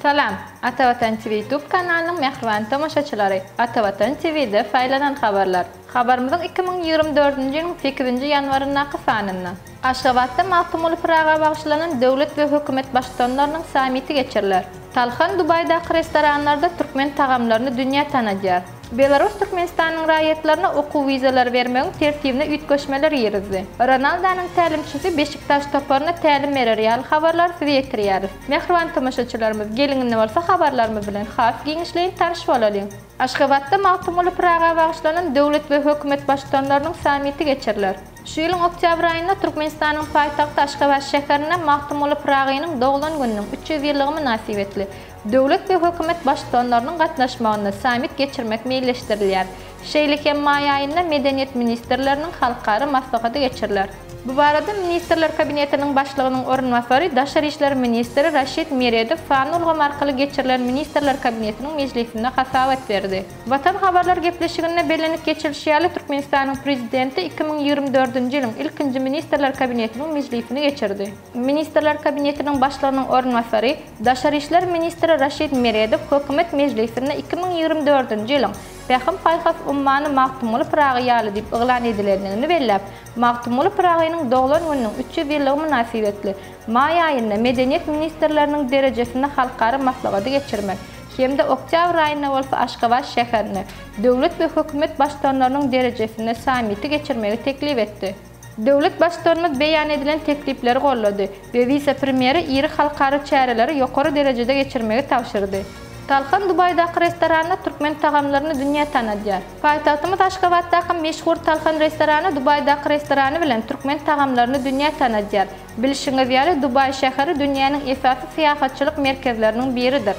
Salam, Atavatan TV YouTube kanalynyň mähriban tomaşaçylary! Atavatan TV-de saýlanan habarlar. Habarymyzyň 2024-nji ýylyň sekizinji ýanwaryndaky sanynda. Aşgabatda Magtymguly Pyraga bagyşlanan döwlet we hökümet baştutanlarynyň sammiti geçiriler. Talhan Dubaýdaky restoranlarda türkmen tagamlaryny dünýä tanadýar. Belarus Türkmenistanyň raýatlaryna okuw wizalary bermegiň tertibine üýtgeşmeler girizdi. Ronaldanyň tälimçisi Beşiktaş toparyna tälim berer ýaly habarlary size ýetirýäris. Mähriban tomaşaçylarymyz, geliň indi bolsa habarlarymyz bilen has giňişleýin tanyş bolalyň. Aşgabatda Magtymguly Pyraga bagyşlanan döwlet we hökümet baştutanlarynyň sammiti geçiriler. Şu ýylyň oktýabr aýynda Türkmenistanyň paýtagty Aşgabat şäherinde Magtymguly Pyragynyň doglan gününiň 300 ýyllygy mynasybetli döwlet we hökümet baştutanlarynyň gatnaşmagynda sammit geçirmek meýilleşdirilýär. Şeýle hem maý aýynda medeniýet ministrleriniň halkara maslahaty geçiriler. Bu barada Ministrler Kabinetiniň Başlygynyň orunbasary, daşary işler ministri Raşid Meredow sanly ulgam arkaly geçirilen Ministrler Kabinetiniň mejlisinde hasabat berdi. Watan habarlar gepleşiginde bellenip geçilişi ýaly, Türkmenistanyň Prezidenti 2024-nji ýylyň ilkinji Ministrler Kabinetiniň mejlisini geçirdi. Ministrler Kabinetiniň Başlygynyň orunbasary, daşary işler ministri Raşid Meredow Hökümet mejlisinde 2024-nji ýylyň Pähim-paýhas ummany Magtymguly Pyragy ýaly diýip yglan edilendigini belläp, Magtymguly Pyragynyň doglan gününiň 300 ýyllygy mynasybetli maý aýynda medeniýet ministrleriniň derejesinde halkara maslahaty geçirmek hem-de oktýabr aýynda bolsa Aşgabat şäherinde döwlet we hökümet baştutanlarynyň derejesinde sammiti geçirmegi teklip etdi. Döwlet Baştutanymyz beýan edilen teklipleri goldady we wise-premýere iri halkara çäreleri ýokary derejede geçirmegi tabşyrdy. Talhan Dubaýdaky restoranda türkmen tagamlaryny dünýä tanadýar. Paýtagtymyz Aşgabatdaky meşhur Talhan restorany Dubaýdaky restorany bilen türkmen tagamlaryny dünýä tanadýar. Bilşiňiz ýaly, Dubaý şäheri dünýäniň esasy syýahatçylyk merkezleriniň biridir.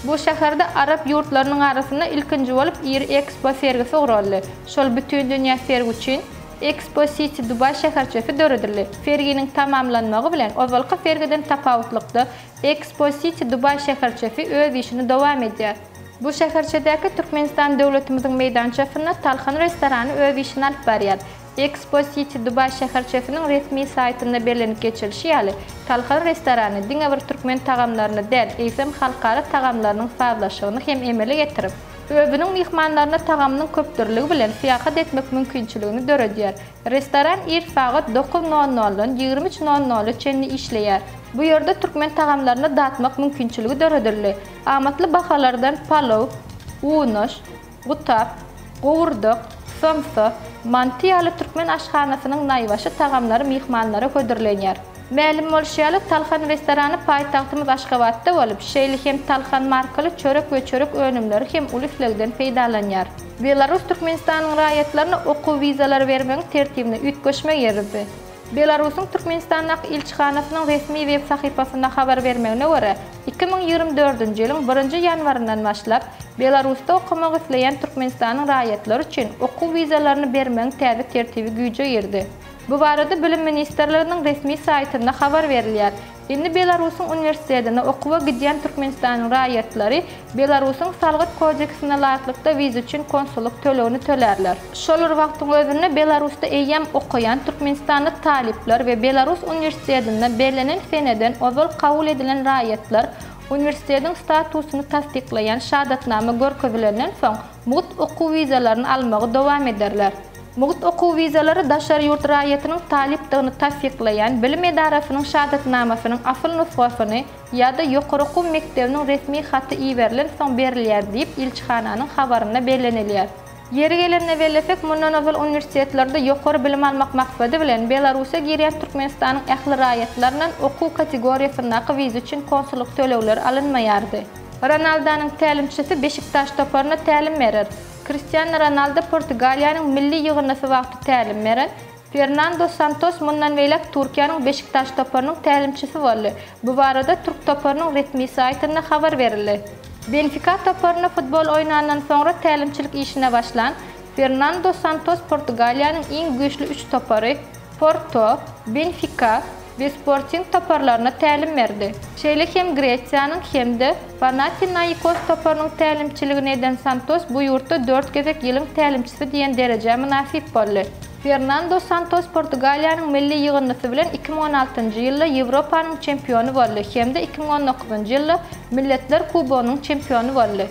Bu şäherde arap ýurtlarynyň arasynda ilkinji bolup iri Ekspo sergisi guraldy. Şol bütindünýä sergi üçin Expo City Dubaý şäherçesi döredildi. Serginiň tamamlanmagy bilen, ozalky sergiden tapawutlykda, Expo City Dubaý şäherçesi öz işini dowam edýär. Bu şäherçedäki Türkmenistan döwletimiziň meýdançasynda Talhan restorany öz işini alyp barýar. Expo City Dubaý şäherçesiniň resmi saýtynda bellenip geçilişi ýaly, Talhan restorany diňe bir türkmen tagamlaryny däl, eýsem halkara tagamlarynyň sazlaşygyny hem emele getirip, Özüniň myhmanlaryna tagamynyň köpdürlügi bilen syýahat etmek mümkinçiligini döredýär. Restoran ir sagat dokuz nol noldan 23 nol nola çenli işleýär. Bu ýerde türkmen tagamlaryny datmak mümkinçiligi döredildi. Amatly bahalardan palow, unaş, gutap, gowurdak, somsa, manty ýaly türkmen aşhanasynyň naýbaşy tagamlary myhmanlara hödürlenýär. Mälim bolşy ýaly, Talhan restorany paýtagtymyz Aşgabatda bolup, şeýle hem Talhan markaly çörek we çörek önümleri hem uly islegden peýdalanýar. Belarus Türkmenistanyň raýatlaryna okuw wizalary bermegiň tertibine üýtgeşme girizdi. Belarusyň Türkmenistandaky ilçihanasynyň resmi web sahypasynda habar bermegine görä, 2024-nji ýylyň birinji ýanwaryndan başlap, Belarusda okamak isleýän Türkmenistanyň raýatlary üçin okuw wizalaryny bermegiň täze tertibi güýje girdi. Bu barada Bilim ministrliginiň resmi saýtynda habar berilýär. Indi Belarusyň uniwersitetine okuwa gidýän Türkmenistanyň raýatlary Belarusyň Salgyt kodeksine laýyklykda wiza üçin konsullyk tölegini tölärler. Şol bir wagtyň özünde Belarusda eýýäm okaýan türkmenistanly talyplar we Belarus uniwersitetinde bellenen seneden ozal kabul edilen raýatlar uniwersitetiň statusyny tassyklaýan şahadatnama görkezilenden soň mugt okuw wizalaryny almagy dowam ederler. Mugt okuw wizalary daşary ýurt raýatynyň talypdygyny tassyklaýan bilim edarasynyň şahadatnamasynyň asyl nusgasyny ýa-da ýokary okuw mekdebiniň resmi haty iberilen soň berilýär diýip, ilçihananyň habarynda bellenilýär. Ýeri gelende bellesek, mundan ozal uniwersitetlerde ýokary bilim almak maksady bilen Belarusa girýän Türkmenistanyň ähli raýatlaryndan okuw kategoriýasyndaky wiza üçin konsullyk tölegleri alynmaýardy. Ronaldanyň tälimçisi Beşiktaş toparyna tälim berer. Kristiano Ronaldo Portugaliýanyň milli ýygyndysy wagty tälim beren Fernando Santos mundan beýläk Türkiýäniň Beşiktaş toparynyň tälimçisi boldy. Bu barada türk toparynyň resmi saýtynda habar berildi. Benfika toparynda futbol oýnandan soňra tälimçilik işine başlan Fernando Santos Portugaliýanyň iň güýçli üç topary, Porto, Benfika we Sporting toparlaryna tälim berdi. Şeýle hem Gresiýanyň hem-de Panatinaikos toparynyň tälimçiligini eden Santos bu ýurtda dört gezek ýylyň tälimçisi diýen derejä mynasyp boldy. Fernando Santos Portugaliýanyň milli ýygyndysy bilen 2016-njy ýylda Ýewropanyň çempiony boldy hem-de 2019-njy ýylda Milletler Kubogynyň çempiony boldy.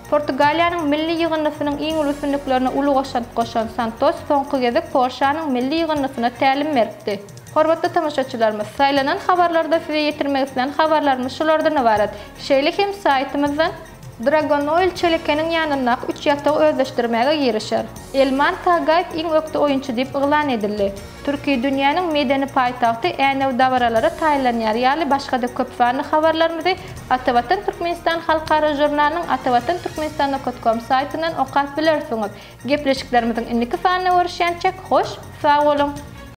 Portugaliýanyň milli ýygyndysynyň iň uly üstünliklerine uly goşant goşan Santos soňky gezek Polşanyň milli ýygyndysyna tälim beripdi. Hormatly tomaşaçylarymyz, saýlanan habarlarda size ýetirmek islän habarlarymyz şulardan ybarat. Şeýle hem saýtymyzdan. Dragon Oil Çelekeniň ýanyndaky üç ýatagy özleşdirmäge girişer. Elman Tagaýew iň ökde oýunçy diýip yglan edildi. Türki dünýäniň medeni paýtagty Änew dabaralara taýynlanýar ýaly başga-da köp sanly habarlarymyzy Atavatan Türkmenistan halkara žurnalynyň atavatanturkmenistan nokat kom saýtyndan okap bilersiňiz. Gepleşiklerimiziň indiki sanynda görüşýänçäk hoş sag boluň!